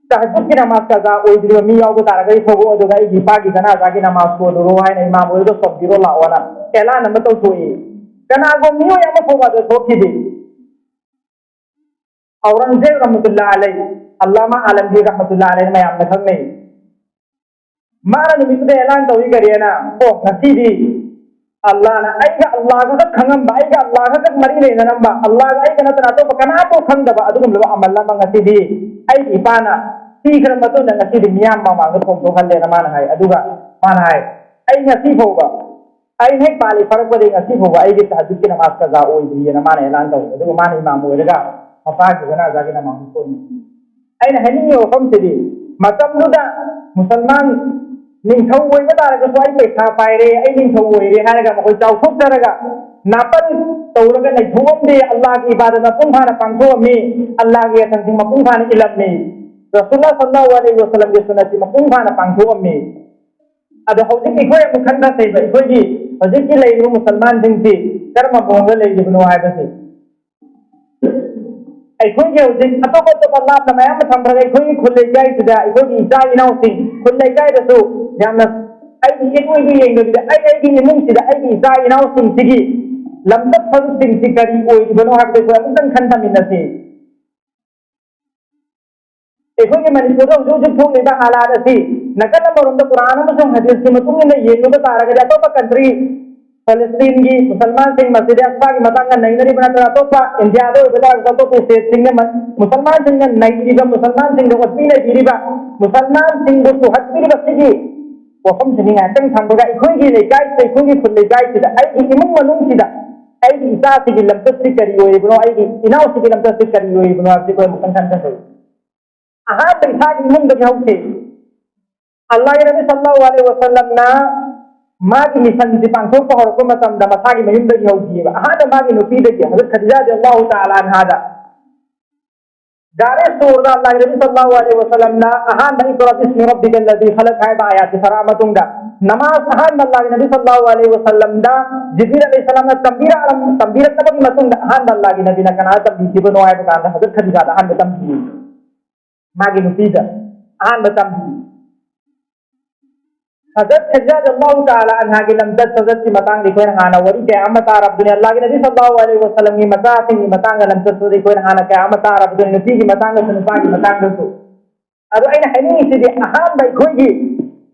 ꯇꯍꯖꯨꯗꯀꯤ ꯅꯃꯥꯖ ꯀꯖꯥ ꯑꯣꯏꯗ꯭ꯔꯤꯕ ꯃꯤ ꯌꯥꯎꯕ ꯇꯥꯔꯒꯗꯤ ꯊꯣꯛꯂꯛꯑꯣ, ꯑꯗꯨꯒ ꯑꯩꯒꯤ ꯏꯄꯥꯒꯤ ꯖꯅꯥꯖꯥꯒꯤ ꯅꯃꯥꯖ ꯁꯣꯜꯂꯨꯔꯣ ꯍꯥꯏꯅ ꯏꯃꯥꯝ ꯑꯣꯏꯔꯒ ꯁꯣꯟꯕꯤꯔꯣ ꯂꯥꯛꯑꯣꯅ ꯑꯦꯂꯥꯟ ꯑꯃ ꯇꯧꯊꯣꯛꯏ꯫ ꯀꯅꯥꯒꯨꯝꯕ ꯃꯤꯑꯣꯏ ꯑꯃ ꯐꯥꯎꯕ ꯑꯗꯨ ꯊꯣꯛꯈꯤꯗꯦ꯫ ꯑꯧꯔꯪꯖꯦꯕ ꯔꯍꯃꯇꯨꯜꯂꯥ ꯑꯂꯩ, ꯑꯜꯂꯥꯃꯥ ꯑꯥꯂꯝꯒꯤꯔ ꯔꯍꯃꯇꯨꯜꯂꯥ ꯑꯂꯩ ꯃꯌꯥꯝꯅ ꯈꯪꯅꯩ꯫ ꯃꯥꯅ ꯅꯨꯃꯤꯠꯇꯨꯗ ꯑꯦꯂꯥꯟ ꯇꯧꯏ ꯀꯔꯤꯅ, "ꯑꯣ, ꯉꯁꯤꯗꯤ ꯑꯜꯂꯥꯅ ꯑꯩꯒ ꯑꯜꯂꯥꯒ ꯈꯛ ꯈꯪꯉꯝꯕ, ꯑꯩꯒ ꯑꯜꯂꯥꯒ ꯈꯛ ꯃꯔꯤ ꯂꯩꯅꯔꯝꯕ, ꯑꯜꯂꯥꯒ ꯑꯩꯒ ꯅꯠꯇꯅ ꯑꯇꯣꯞꯄ ꯀꯅꯥꯝꯐꯥꯎ ꯈꯪꯗꯕ ꯑꯗꯨꯒꯨꯝꯂꯕ ꯑꯃꯜ ꯑꯃ ꯉꯁꯤꯗꯤ ꯑꯩꯒꯤ ꯏꯄꯥꯅ ꯁꯤꯈ꯭ꯔ ꯃꯇꯨꯡꯗ ꯉꯁꯤꯗꯤ ꯃꯤꯌꯥꯝ ꯃꯃꯥꯡꯗ ꯐꯣꯡꯗꯣꯛꯍꯜꯂꯦꯅ" ꯃꯥꯅ ꯍꯥꯏ꯫ ꯑꯗꯨꯒ ꯃꯥꯅ ꯍꯥꯏ, "ꯑꯩ ꯉꯁꯤ ꯐꯥꯎꯕ ꯑꯩ ꯍꯦꯛ ꯄꯥꯜꯂꯤ ꯐꯔꯛꯄꯗꯒꯤ ꯉꯁꯤ ꯐꯥꯎꯕ ꯑꯩꯒꯤ ꯇꯍꯖꯨꯗꯀꯤ ꯅꯃꯥꯖ ꯀꯖꯥ ꯑꯣꯏꯗ꯭ꯔꯤꯑꯅ" ꯃꯥꯅ ꯑꯦꯂꯥꯟ ꯇꯧꯋꯦ꯫ ꯑꯗꯨꯒ ꯃꯥꯅ ꯏꯃꯥꯝ ꯑꯣꯏꯔꯒ ꯃꯄꯥꯒꯤ ꯖꯅꯥꯖꯥꯒꯤ ꯅꯃꯥꯖ ꯁꯣꯟꯕ꯫ ꯑꯩꯅ ꯍꯥꯏꯅꯤꯡꯉꯤꯕ ꯋꯥꯐꯝꯁꯤꯗꯤ, ꯃꯇꯝꯗꯨꯗ ꯃꯨꯁꯜꯃꯥꯟ ꯅꯤꯡꯊꯧ ꯑꯣꯏꯕ ꯇꯥꯔꯒꯁꯨ, "ꯑꯩ ꯄꯩꯁꯥ ꯄꯥꯏꯔꯦ, ꯑꯩ ꯅꯤꯡꯊꯧ ꯑꯣꯏꯔꯦ" ꯍꯥꯏꯔꯒ ꯃꯈꯣꯏ ꯆꯥꯎꯊꯣꯛꯆꯔꯒ ꯅꯥꯄꯜ ꯇꯧꯔꯒ ꯂꯩꯊꯣꯛꯑꯝꯗꯦ꯫ ꯑꯜꯂꯥꯒꯤ ꯏꯕꯥꯗꯠ ꯃꯄꯨꯡ ꯐꯥꯅ ꯄꯥꯡꯊꯣꯛꯑꯝꯃꯤ, ꯑꯜꯂꯥꯒꯤ ꯌꯥꯊꯪꯁꯤꯡ ꯃꯄꯨꯡ ꯐꯥꯅ ꯏꯜꯂꯝꯃꯤ, ꯔꯁꯨꯜꯂꯥ ꯁꯜꯂꯜꯂꯥꯍꯨ ꯑꯂꯩꯍꯤ ꯋꯁꯜꯂꯝꯒꯤ ꯁꯨꯟꯅꯠꯁꯤ ꯃꯄꯨꯡ ꯐꯥꯅ ꯄꯥꯡꯊꯣꯛꯑꯝꯃꯤ꯫ ꯑꯗꯣ ꯍꯧꯖꯤꯛ ꯑꯩꯈꯣꯏ ꯑꯃꯨꯛ ꯈꯟꯊꯁꯦꯕ, ꯑꯩꯈꯣꯏꯒꯤ ꯍꯧꯖꯤꯛꯀꯤ ꯂꯩꯔꯤꯕ ꯃꯨꯁꯜꯃꯥꯟꯁꯤꯡꯁꯤ ꯀꯔꯝꯕ ꯃꯑꯣꯡꯗ ꯂꯩꯔꯤꯕꯅꯣ ꯍꯥꯏꯕꯁꯤ꯫ ꯑꯩꯈꯣꯏꯒꯤ ꯍꯧꯖꯤꯛ ꯑꯇꯣꯞ ꯑꯇꯣꯞꯄ ꯂꯥꯞꯅ ꯃꯌꯥꯝ ꯑꯃ ꯊꯝꯈ꯭ꯔꯒ, ꯑꯩꯈꯣꯏꯒꯤ ꯈꯨꯜ ꯂꯩꯀꯥꯏꯁꯤꯗ ꯑꯩꯈꯣꯏꯒꯤ ꯏꯆꯥ ꯏꯅꯥꯎꯁꯤꯡ, ꯈꯨꯜ ꯂꯩꯀꯥꯏꯗꯁꯨ ꯌꯥꯝꯅ ꯑꯩꯒꯤ ꯏꯠ ꯑꯣꯏꯕ ꯌꯦꯡꯗꯕꯤꯗ, ꯑꯩ ꯑꯩꯒꯤ ꯏꯃꯨꯡꯁꯤꯗ ꯑꯩꯒꯤ ꯏꯆꯥ ꯏꯅꯥꯎꯁꯤꯡꯁꯤꯒꯤ ꯂꯝꯆꯠ ꯁꯥꯖꯠꯁꯤꯡꯁꯤ ꯀꯔꯤ ꯑꯣꯏꯔꯤꯕꯅꯣ ꯍꯥꯏꯕꯗꯨ ꯑꯩꯈꯣꯏ ꯑꯃꯨꯛꯇꯪ ꯈꯟꯊꯃꯤꯟꯅꯁꯤ꯫ ꯑꯩꯈꯣꯏꯒꯤ ꯃꯅꯤꯄꯨꯔꯗ ꯍꯧꯖꯤꯛ ꯍꯧꯖꯤꯛ ꯊꯣꯛꯂꯤꯕ ꯍꯥꯂꯥꯠ ꯑꯁꯤ ꯅꯥꯀꯜ ꯑꯃꯔꯣꯝꯗ ꯀꯨꯔꯥꯟ ꯑꯃꯁꯨꯡ ꯍꯗꯤꯁꯀꯤ ꯃꯇꯨꯡ ꯏꯟꯅ ꯌꯦꯡꯂꯨꯕ ꯇꯥꯔꯒꯗꯤ, ꯑꯇꯣꯞꯄ ꯀꯟꯇ꯭ꯔꯤ, ꯐꯂꯁꯇꯤꯟꯒꯤ ꯃꯨꯁꯜꯃꯥꯟꯁꯤꯡ, ꯃꯁꯖꯤꯗ ꯑꯛꯁꯥꯒꯤ ꯃꯇꯥꯡꯗ ꯅꯩꯅꯔꯤꯕ ꯅꯠꯇꯅ, ꯑꯇꯣꯞꯄ ꯏꯟꯗꯤꯌꯥꯗ ꯑꯣꯏꯕ ꯇꯥꯔꯒꯁꯨ, ꯑꯇꯣꯞꯄ ꯁ꯭ꯇꯦꯠꯁꯤꯡꯅ ꯃ-, ꯃꯨꯁꯜꯃꯥꯟꯁꯤꯡꯅ ꯅꯩꯔꯤꯕ, ꯃꯨꯁꯜꯃꯥꯟꯁꯤꯡꯗ ꯑꯣꯠꯄꯤ ꯅꯩꯕꯤꯔꯤꯕ, ꯃꯨꯁꯜꯃꯥꯟꯁꯤꯡꯕꯨ ꯆꯨꯍꯠꯄꯤꯔꯤꯕ ꯁꯤꯒꯤ ꯋꯥꯐꯝꯁꯤꯅꯤ ꯉꯥꯏꯍꯥꯛꯇꯪ ꯊꯝꯕꯗ, ꯑꯩꯈꯣꯏꯒꯤ ꯂꯩꯀꯥꯏꯁꯤꯗ, ꯑꯩꯈꯣꯏꯒꯤ ꯈꯨꯜ ꯂꯩꯀꯥꯏꯁꯤꯗ, ꯑꯩꯒꯤ ꯏꯃꯨꯡ ꯃꯅꯨꯡꯁꯤꯗ ꯑꯩꯒꯤ ꯏꯆꯥꯁꯤꯒꯤ ꯂꯝꯆꯠꯁꯤ ꯀꯔꯤ ꯑꯣꯏꯔꯤꯕꯅꯣ, ꯑꯩꯒꯤ ꯏꯅꯥꯎꯁꯤꯒꯤ ꯂꯝꯆꯠꯁꯤ ꯀꯔꯤ ꯑꯣꯏꯔꯤꯕꯅꯣ ꯍꯥꯏꯕꯁꯤ ꯑꯩꯈꯣꯏ ꯑꯃꯨꯛꯇꯪ ꯈꯟꯊꯁꯤ꯫ ꯑꯍꯥꯟꯕ ꯏꯁꯥꯒꯤ ꯏꯃꯨꯡꯗꯒꯤ ꯍꯧꯁꯤ꯫ ꯑꯜꯂꯥꯍꯒꯤ ꯅꯕꯤ ꯁꯜꯂꯜꯂꯥꯍꯨ ꯑꯂꯩꯍꯤ ꯋꯁꯜꯂꯝꯅ ꯃꯥꯒꯤ ꯃꯤꯁꯟꯁꯤ ꯄꯥꯡꯊꯣꯛꯄ ꯍꯧꯔꯛꯄ ꯃꯇꯝꯗ ꯃꯁꯥꯒꯤ ꯃꯌꯨꯝꯗꯒꯤ ꯍꯧꯈꯤꯑꯕ꯫ ꯑꯍꯥꯟꯕ ꯃꯥꯒꯤ ꯅꯨꯄꯤꯗꯒꯤ, ꯍꯖꯔꯠ ꯈꯗꯤꯖꯥ ꯔꯗꯤꯌꯜꯂꯥꯍꯨ ꯇꯥꯂꯥ ꯑꯟꯍꯥꯗ ꯗꯥꯏꯔꯦꯛ ꯁꯣꯔꯗ ꯑꯜꯂꯥꯍꯒꯤ ꯅꯕꯤ ꯁꯜꯂꯜꯂꯥꯍꯨ ꯑꯂꯩꯍꯤ ꯋꯥꯁꯜꯂꯝꯅ ꯑꯍꯥꯟꯕ "اقرأ باسم ربك الذي خلق" ꯍꯥꯏꯕ ꯑꯥꯌꯥꯠꯁꯤ ꯐꯔꯛꯑ ꯃꯇꯨꯡꯗ, ꯅꯃꯥꯖ ꯑꯍꯥꯟꯕ ꯑꯜꯂꯥꯍꯒꯤ ꯅꯕꯤ ꯁꯜꯂꯜꯂꯥꯍꯨ ꯑꯂꯩꯍꯤ ꯋꯥꯁꯜꯂꯝꯗ ꯖꯤꯕ꯭ꯔꯤꯜ ꯑꯂꯩꯍꯤ ꯁꯂꯥꯝꯅ ꯇꯝꯕꯤꯔꯛꯑ-, ꯇꯝꯕꯤꯔꯛꯂꯕꯒꯤ ꯃꯇꯨꯡꯗ ꯑꯍꯥꯟꯕ ꯑꯜꯂꯥꯍꯒꯤ ꯅꯕꯤꯅ ꯀꯅꯥꯗ ꯇꯝꯕꯤꯈꯤꯕꯅꯣ ꯍꯥꯏꯕ ꯀꯥꯟꯗ ꯍꯖꯔꯠ ꯈꯗꯤꯖꯥꯗ ꯑꯍꯥꯟꯕ ꯇꯝꯕꯤ꯫ ꯃꯥꯒꯤ ꯅꯨꯄꯤꯗ ꯑꯍꯥꯟꯕ ꯇꯝꯕꯤ꯫ ꯍꯖꯔꯠ ꯈꯗꯤꯖꯥ ꯔꯗꯤꯌꯜꯂꯥꯍꯨ ꯇꯥꯂꯥ ꯑꯟꯍꯥꯒꯤ ꯂꯝꯆꯠ ꯁꯥꯖꯠꯀꯤ ꯃꯇꯥꯡꯗ ꯑꯩꯈꯣꯏꯅ ꯍꯥꯟꯅ ꯋꯥꯔꯤ ꯀꯌꯥ ꯑꯃ ꯇꯥꯔꯕꯗꯨꯅꯤ꯫ ꯑꯜꯂꯥꯍꯒꯤ ꯅꯕꯤ ꯁꯜꯂꯜꯂꯥꯍꯨ ꯑꯂꯩꯍꯤ ꯋꯥꯁꯜꯂꯝꯒꯤ ꯃꯆꯥꯁꯤꯡꯒꯤ ꯃꯇꯥꯡꯗ ꯂꯝꯆꯠ ꯁꯥꯖꯠ ꯑꯩꯈꯣꯏꯅ ꯍꯥꯟꯅ ꯀꯌꯥ ꯑꯃ ꯇꯥꯔꯕꯗꯨꯅꯤ, ꯅꯨꯄꯤꯒꯤ ꯃꯇꯥꯡꯗꯁꯨ, ꯅꯨꯄꯥꯒꯤ ꯃꯇꯥꯡꯗꯁꯨ꯫ ꯑꯗꯣ ꯑꯩꯅ ꯍꯥꯏꯅꯤꯡꯉꯤꯁꯤꯗꯤ, ꯑꯍꯥꯟꯕ ꯑꯩꯈꯣꯏꯒꯤ,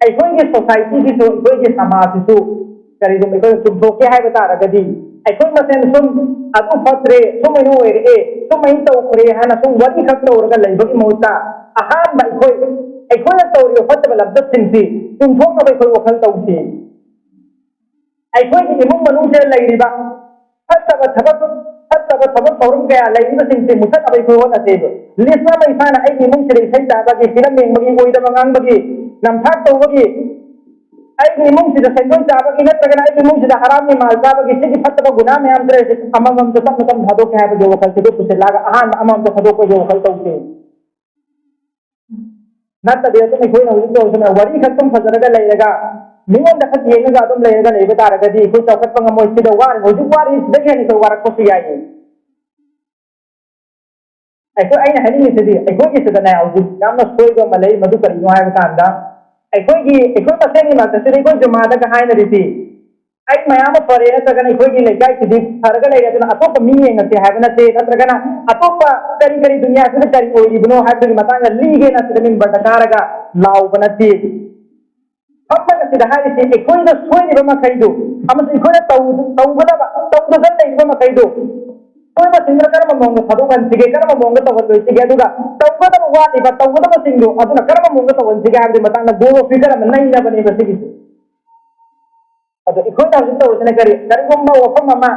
ꯑꯩꯈꯣꯏꯒꯤ ꯁꯣꯁꯥꯏꯇꯤꯒꯤꯁꯨ, ꯑꯩꯈꯣꯏꯒꯤ ꯁꯃꯥꯖꯁꯤꯁꯨ ꯀꯔꯤꯒꯨꯝꯕ ꯑꯩꯈꯣꯏꯅ ꯆꯨꯝꯊꯣꯛꯀꯦ ꯍꯥꯏꯕ ꯇꯥꯔꯒꯗꯤ, ꯑꯩꯈꯣꯏ ꯃꯁꯦꯟ ꯁꯨꯝ "ꯑꯗꯨ ꯐꯠꯇ꯭ꯔꯦ, ꯁꯨꯃꯥꯏꯅ ꯑꯣꯏꯔꯛꯑꯦ, ꯁꯨꯃꯥꯏꯅ ꯇꯧꯈ꯭ꯔꯦ" ꯍꯥꯏꯅ ꯁꯨꯝ ꯋꯥꯔꯤ ꯈꯛ ꯇꯧꯔꯒ ꯂꯩꯕꯒꯤ ꯃꯍꯨꯠꯇ, ꯑꯍꯥꯟꯕ ꯑꯩꯈꯣꯏ, ꯑꯩꯈꯣꯏꯅ ꯇꯧꯔꯤꯕ ꯐꯠꯇꯕ ꯂꯝꯆꯠꯁꯤꯡꯁꯤ ꯆꯨꯝꯊꯣꯛꯅꯕ ꯑꯩꯈꯣꯏ ꯋꯥꯈꯜ ꯇꯧꯁꯤ꯫ ꯑꯩꯈꯣꯏꯒꯤ ꯏꯃꯨꯡ ꯃꯅꯨꯡꯁꯤꯗ ꯂꯩꯔꯤꯕ ꯐꯠꯇꯕ ꯊꯕꯛ, ꯐꯠꯇꯕ ꯊꯕꯛ ꯊꯧꯔꯝ ꯀꯌꯥ ꯂꯩꯔꯤꯕꯁꯤꯡꯁꯤ ꯃꯨꯊꯠꯅꯕ ꯑꯩꯈꯣꯏ ꯍꯣꯠꯅꯁꯦꯕ꯫ ꯂꯤꯁ ꯑꯃ ꯏꯁꯥꯅ ꯑꯩꯒꯤ ꯏꯃꯨꯡꯁꯤꯗ ꯏꯁꯩ ꯆꯥꯕꯒꯤ, ꯐꯤꯂꯝ ꯌꯦꯡꯕꯒꯤ, ꯑꯣꯏꯗꯕ ꯉꯥꯡꯕꯒꯤ, ꯅꯝꯊꯥꯛ ꯇꯧꯕꯒꯤ, ꯑꯩꯒꯤ ꯏꯃꯨꯡꯁꯤꯗ ꯁꯦꯟꯗꯣꯏ ꯆꯥꯕꯒꯤ, ꯅꯠꯇ꯭ꯔꯒꯅ ꯑꯩꯒꯤ ꯏꯃꯨꯡꯁꯤꯗ ꯍꯔꯥꯝꯒꯤ ꯃꯥꯜ ꯆꯥꯕꯒꯤ, ꯁꯤꯒꯤ ꯐꯠꯇꯕ ꯒꯨꯅꯥ ꯃꯌꯥꯝꯁꯦ ꯑꯃꯃꯝꯇ ꯇꯞꯅ ꯇꯞꯅ ꯊꯥꯗꯣꯛꯀꯦ ꯍꯥꯏꯕꯒꯤ ꯋꯥꯈꯜꯁꯤꯗ ꯄꯨꯁꯤꯜꯂꯒ ꯑꯍꯥꯟꯕ ꯑꯃꯃꯝꯇ ꯊꯥꯗꯣꯛꯄꯒꯤ ꯋꯥꯈꯜ ꯇꯧꯁꯦ꯫ ꯅꯠꯇ꯭ꯔꯗꯤ ꯑꯗꯨꯝ ꯑꯩꯈꯣꯏꯅ ꯍꯧꯖꯤꯛ ꯇꯧꯔꯤꯁꯤꯅ ꯋꯥꯔꯤ ꯈꯛꯇꯪ ꯐꯖꯔꯒ ꯂꯩꯔꯒ, ꯃꯤꯉꯣꯟꯗ ꯈꯛ ꯌꯦꯡꯉꯒ ꯑꯗꯨꯝ ꯂꯩꯔꯒ ꯂꯩꯕ ꯇꯥꯔꯒꯗꯤ ꯑꯩꯈꯣꯏ ꯆꯥꯎꯈꯠꯄ ꯉꯝꯃꯣꯏ꯫ ꯁꯤꯗ ꯋꯥꯔꯤ, ꯍꯧꯖꯤꯛ ꯋꯥꯔꯤꯁꯤꯗꯒꯤ ꯍꯦꯟꯅ ꯑꯩꯈꯣꯏ ꯋꯥꯔꯛꯄꯁꯨ ꯌꯥꯏꯌꯦ꯫ ꯑꯩꯈꯣꯏ, ꯑꯩꯅ ꯍꯥꯏꯅꯤꯡꯉꯤꯁꯤꯗꯤ, ꯑꯩꯈꯣꯏꯒꯤꯁꯤꯗꯅꯦ ꯍꯧꯖꯤꯛ ꯌꯥꯝꯅ ꯁꯣꯏꯕ ꯑꯃ ꯂꯩ꯫ ꯃꯗꯨ ꯀꯔꯤꯅꯣ ꯍꯥꯏꯕ ꯀꯥꯟꯗ, ꯑꯩꯈꯣꯏꯒꯤ, ꯑꯩꯈꯣꯏ ꯃꯁꯦꯟꯒꯤ ꯃꯔꯛꯇꯁꯤꯗꯤ ꯑꯩꯈꯣꯏ ꯖꯨꯃꯥꯗꯒ ꯍꯥꯏꯅꯔꯤꯁꯤ, "ꯑꯩ ꯃꯌꯥꯝ ꯑꯃ ꯐꯔꯦ, ꯅꯠꯇ꯭ꯔꯒꯅ ꯑꯩꯈꯣꯏꯒꯤ ꯂꯩꯀꯥꯏꯁꯤꯗꯤ ꯐꯔꯒ ꯂꯩꯔꯦ, ꯑꯗꯨꯅ ꯑꯇꯣꯞꯄ ꯃꯤ ꯌꯦꯡꯉꯁꯦ" ꯍꯥꯏꯕ ꯅꯠꯇꯦ, ꯅꯠꯇ꯭ꯔꯒꯅ ꯑꯇꯣꯞꯄ ꯀꯔꯤ ꯀꯔꯤ ꯗꯨꯅꯤꯌꯥꯁꯤꯗ ꯀꯔꯤ ꯑꯣꯏꯔꯤꯕꯅꯣ ꯍꯥꯏꯕꯗꯨꯒꯤ ꯃꯇꯥꯡꯗ ꯂꯤꯒꯦꯅ ꯁꯤꯗ ꯃꯤꯝꯕꯔꯗ ꯀꯥꯔꯒ ꯂꯥꯎꯕ ꯅꯠꯇꯦ꯫ ꯐꯝꯕꯅ ꯁꯤꯗ ꯍꯥꯏꯔꯤꯁꯤ ꯑꯩꯈꯣꯏꯅ ꯁꯣꯏꯔꯤꯕ ꯃꯈꯩꯗꯨ ꯑꯃꯁꯨꯡ ꯑꯩꯈꯣꯏꯅ ꯇꯧ-, ꯇꯧꯒꯗꯕ, ꯇꯧꯗꯅ ꯂꯩꯔꯤꯕ ꯃꯈꯩꯗꯨ, ꯁꯣꯏꯕꯁꯤꯡꯗꯨꯅ ꯀꯔꯝꯕ ꯃꯑꯣꯡꯗ ꯊꯥꯗꯣꯛꯍꯟꯁꯤꯒꯦ, ꯀꯔꯝꯕ ꯃꯑꯣꯡꯗ ꯇꯧꯍꯜꯂꯣꯏꯁꯤꯒꯦ, ꯑꯗꯨꯒ ꯇꯧꯒꯗꯕ ꯋꯥꯠꯂꯤꯕ, ꯇꯧꯒꯗꯕꯁꯤꯡꯗꯨ ꯑꯗꯨꯅ ꯀꯔꯝꯕ ꯃꯑꯣꯡꯗ ꯇꯧꯍꯟꯁꯤꯒꯦ ꯍꯥꯏꯕꯒꯤ ꯃꯇꯥꯡꯗ ꯒꯣꯜ ꯑꯣꯐ ꯐꯤꯒꯔ ꯑꯃ ꯅꯩꯅꯕꯅꯦꯕ ꯁꯤꯒꯤꯁꯦ꯫ ꯑꯗꯣ ꯑꯩꯈꯣꯏꯅ ꯍꯧꯖꯤꯛ ꯇꯧꯔꯤꯁꯤꯅ ꯀꯔꯤ? ꯀꯔꯤꯒꯨꯝꯕ ꯋꯥꯐꯝ ꯑꯃ,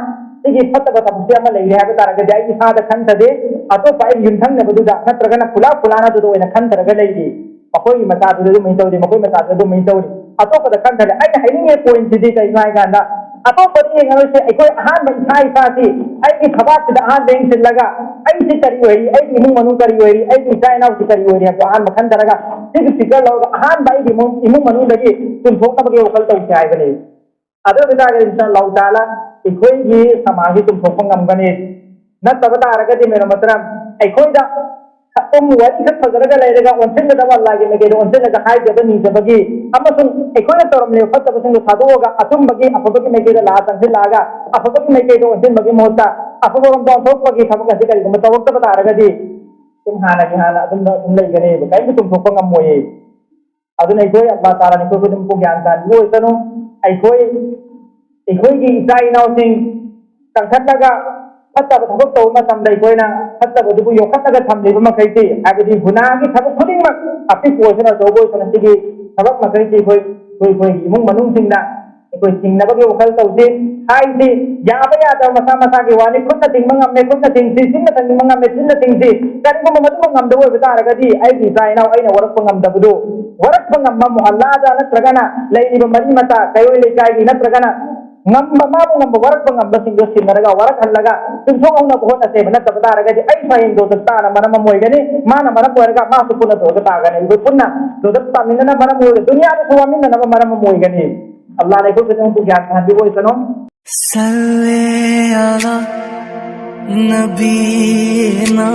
ꯁꯤꯒꯤ ꯐꯠꯇꯕ ꯊꯕꯛꯁꯦ ꯑꯃ ꯂꯩꯔꯦ ꯍꯥꯏꯕ ꯇꯥꯔꯒꯗꯤ, ꯑꯩ ꯏꯁꯥꯗ ꯈꯟꯊꯗꯦ, ꯑꯇꯣꯞꯄ ꯑꯩꯒꯤ ꯌꯨꯝꯊꯪꯅꯕꯗꯨꯗ ꯅꯠꯇ꯭ꯔꯒꯅ ꯄꯨꯂꯥ ꯄꯨꯂꯥꯅꯗꯨꯗ ꯑꯣꯏꯅ ꯈꯟꯊꯔꯒ ꯂꯩꯔꯤ꯫ ꯃꯈꯣꯏꯒꯤ ꯃꯆꯥꯗꯨꯗ ꯑꯗꯨꯃꯥꯏꯅ ꯇꯧꯔꯤ, ꯃꯈꯣꯏ ꯃꯆꯥꯗꯨꯗ ꯑꯗꯨꯃꯥꯏꯅ ꯇꯧꯔꯤ꯫ ꯑꯇꯣꯞꯄꯗ ꯈꯟꯊꯔꯦ꯫ ꯑꯩꯅ ꯍꯥꯏꯅꯤꯡꯉꯤꯕ ꯄꯣꯏꯟꯁꯤꯗꯤ ꯀꯩꯅꯣ ꯍꯥꯏ ꯀꯥꯟꯗ, ꯑꯇꯣꯞꯄꯗꯤ ꯌꯦꯡꯉꯔꯣꯏꯁꯦ, ꯑꯩꯈꯣꯏ ꯑꯍꯥꯟꯕ ꯏꯁꯥ ꯏꯁꯥꯁꯤ ꯑꯩꯒꯤ ꯊꯕꯥꯛꯁꯤꯗ ꯑꯍꯥꯟꯕ ꯌꯦꯡꯁꯤꯜꯂꯒ, ꯑꯩꯁꯤ ꯀꯔꯤ ꯑꯣꯏꯔꯤ, ꯑꯩꯒꯤ ꯏꯃꯨꯡ ꯃꯅꯨꯡ ꯀꯔꯤ ꯑꯣꯏꯔꯤ, ꯑꯩꯒꯤ ꯏꯆꯥ ꯏꯅꯥꯎꯁꯤ ꯀꯔꯤ ꯑꯣꯏꯔꯤ ꯍꯥꯏꯕꯗꯣ ꯑꯍꯥꯟꯕ ꯈꯟꯊꯔꯒ, ꯁꯤꯒꯤ ꯐꯤꯀꯔ ꯂꯧꯔꯒ ꯑꯍꯥꯟꯕ ꯑꯩꯒꯤ ꯏꯃꯨꯡ ꯏꯃꯨꯡ ꯃꯅꯨꯡꯗꯒꯤ ꯆꯨꯝꯊꯣꯛꯅꯕꯒꯤ ꯋꯥꯈꯜ ꯇꯧꯁꯦ ꯍꯥꯏꯕꯅꯤ꯫ ꯑꯗꯨ ꯑꯣꯏꯕ ꯇꯥꯔꯒꯗꯤ ꯏꯟꯁꯥ ꯑꯜꯂꯥꯍꯨ ꯇꯥꯂꯥ ꯑꯩꯈꯣꯏꯒꯤ ꯁꯃꯥꯖꯁꯤ ꯆꯨꯝꯊꯣꯛꯄ ꯉꯝꯒꯅꯤ꯫ ꯅꯠꯇꯕ ꯇꯥꯔꯒꯗꯤ ꯃꯦꯔꯝ ꯃꯇꯔꯝ ꯑꯩꯈꯣꯏꯗ ꯑꯗꯨꯝ ꯋꯥꯔꯤ ꯈꯛ ꯐꯖꯔꯒ ꯂꯩꯔꯒ ꯑꯣꯟꯁꯤꯟꯒꯗꯕ, ꯑꯜꯂꯥꯍꯒꯤ ꯃꯥꯏꯀꯩꯗ ꯑꯣꯟꯁꯤꯜꯂꯒ ꯍꯥꯏꯖꯕ ꯅꯤꯖꯕꯒꯤ ꯑꯃꯁꯨꯡ ꯑꯩꯈꯣꯏꯅ ꯇꯧꯔꯝꯂꯤꯕ ꯐꯠꯇꯕꯁꯤꯡꯗꯨ ꯊꯥꯗꯣꯛꯑꯒ ꯑꯆꯨꯝꯕꯒꯤ ꯑꯐꯕꯒꯤ ꯃꯥꯏꯀꯩꯗ ꯂꯥꯛꯑ ꯆꯪꯁꯤꯜꯂꯛꯑꯒ ꯑꯐꯕꯒꯤ ꯃꯥꯏꯀꯩꯗ ꯑꯣꯟꯁꯤꯟꯕꯒꯤ ꯃꯍꯨꯠꯇ ꯑꯐꯕꯔꯣꯝꯗ ꯑꯣꯟꯊꯣꯛꯄꯒꯤ ꯊꯕꯛ ꯑꯁꯤ ꯀꯔꯤꯒꯨꯝꯕ ꯇꯧꯔꯛꯇꯕ ꯇꯥꯔꯒꯗꯤ ꯑꯗꯨꯝ ꯍꯥꯟꯅꯒꯤ ꯍꯥꯟꯅ ꯑꯗꯨꯝ ꯑꯗꯨꯝ ꯂꯩꯒꯅꯦꯕ, ꯀꯔꯤꯝꯇ ꯆꯨꯝꯊꯣꯛꯄ ꯉꯝꯃꯣꯏꯌꯦ꯫ ꯑꯗꯨꯅ ꯑꯩꯈꯣꯏ ꯑꯜꯂꯥꯍ ꯇꯥꯂꯥꯅ ꯑꯩꯈꯣꯏ ꯈꯨꯗꯤꯡꯃꯛꯄꯨ ꯒ꯭ꯌꯥꯟ ꯇꯥꯍꯟꯕꯤꯕ ꯑꯣꯏꯁꯅꯨ꯫ ꯑꯩꯈꯣꯏ ꯑꯩꯈꯣꯏꯒꯤ ꯏꯆꯥ ꯏꯅꯥꯎꯁꯤꯡ ꯀꯟꯈꯠꯂꯒ ꯐꯠꯇꯕ ꯊꯕꯛ ꯇꯧꯕ ꯃꯇꯝꯗ ꯑꯩꯈꯣꯏꯅ ꯐꯠꯇꯕꯗꯨꯕꯨ ꯌꯣꯛꯈꯠꯂꯒ ꯊꯝꯂꯤꯕ ꯃꯈꯩꯁꯤ, ꯍꯥꯏꯕꯗꯤ ꯒꯨꯅꯥꯒꯤ ꯊꯕꯛ ꯈꯨꯗꯤꯡꯃꯛ, ꯑꯄꯤꯛꯄ ꯑꯣꯏꯁꯅꯨ ꯑꯆꯧꯕ ꯑꯣꯏꯁꯅꯨ, ꯁꯤꯒꯤ ꯊꯕꯛ ꯃꯈꯩꯁꯤ ꯑꯩꯈꯣꯏ ꯑꯩꯈꯣꯏ ꯑꯩꯈꯣꯏꯒꯤ ꯏꯃꯨꯡ ꯃꯅꯨꯡꯁꯤꯡꯅ ꯑꯩꯈꯣꯏ ꯊꯤꯡꯅꯕꯒꯤ ꯋꯥꯈꯜ ꯇꯧꯁꯤ꯫ ꯍꯥꯏꯗꯤ ꯌꯥꯕ ꯌꯥꯗꯕ ꯃꯁꯥ ꯃꯁꯥꯒꯤ ꯋꯥꯅꯤ, ꯈꯨꯠꯅ ꯊꯤꯡꯕ ꯉꯝꯃꯦ, ꯈꯨꯠꯅ ꯊꯤꯡꯁꯤ, ꯆꯤꯟꯅ ꯊꯤꯡꯕ ꯉꯝꯃꯦ, ꯆꯤꯟꯅ ꯊꯤꯡꯁꯤ꯫ ꯀꯔꯤꯒꯨꯝꯕ ꯃꯗꯨꯃꯛ ꯉꯝꯗꯕ ꯑꯣꯏꯕ ꯇꯥꯔꯒꯗꯤ ꯑꯩꯒꯤ ꯏꯆꯥ ꯏꯅꯥꯎ ꯑꯩꯅ ꯋꯥꯔꯛꯄ ꯉꯝꯗꯕꯗꯣ, ꯋꯥꯔꯛꯄ ꯉꯝꯕ ꯃꯨꯍꯜꯂꯥꯗ ꯅꯠꯇ꯭ꯔꯒꯅ ꯂꯩꯔꯤꯕ ꯃꯔꯤ ꯃꯇꯥ, ꯀꯩꯔꯣꯏ ꯂꯩꯀꯥꯏꯒꯤ ꯅꯠꯇ꯭ꯔꯒꯅ ꯉꯝꯕ, ꯃꯥꯕꯨ ꯉꯝꯕ ꯋꯥꯔꯛꯄ ꯉꯝꯕꯁꯤꯡꯗꯣ ꯁꯤꯟꯅꯔꯒ ꯋꯥꯔꯛꯍꯜꯂꯒ ꯆꯨꯝꯊꯣꯛꯍꯧꯅꯕ ꯍꯣꯠꯅꯁꯦꯕ꯫ ꯅꯠꯇꯕ ꯇꯥꯔꯒꯗꯤ ꯑꯩ ꯍꯌꯦꯡ ꯗꯣꯖꯠ ꯇꯥꯅ ꯃꯔꯝ ꯑꯃ ꯑꯣꯏꯒꯅꯤ, ꯃꯥꯅ ꯃꯔꯝ ꯑꯣꯏꯔꯒ ꯃꯥꯁꯨ ꯄꯨꯟꯅ ꯗꯣꯖꯠ ꯇꯥꯒꯅꯤ꯫ ꯑꯩꯈꯣꯏ ꯄꯨꯟꯅ ꯗꯣꯖꯠ ꯇꯥꯃꯤꯟꯅꯅꯕ ꯃꯔꯝ ꯑꯣꯏꯔꯒ ꯗꯨꯅꯤꯌꯥꯗꯁꯨ ꯋꯥꯃꯤꯟꯅꯅꯕ ꯃꯔꯝ ꯑꯃ ꯑꯣꯏꯒꯅꯤ꯫ ꯑꯜꯂꯥꯍꯅ ꯑꯩꯈꯣꯏ ꯈꯨꯗꯤꯡꯃꯛꯄꯨ ꯒ꯭ꯌꯥꯟ ꯇꯥꯍꯟꯕꯤꯕ ꯑꯣꯏꯁꯅꯨ꯫ صل على نبينا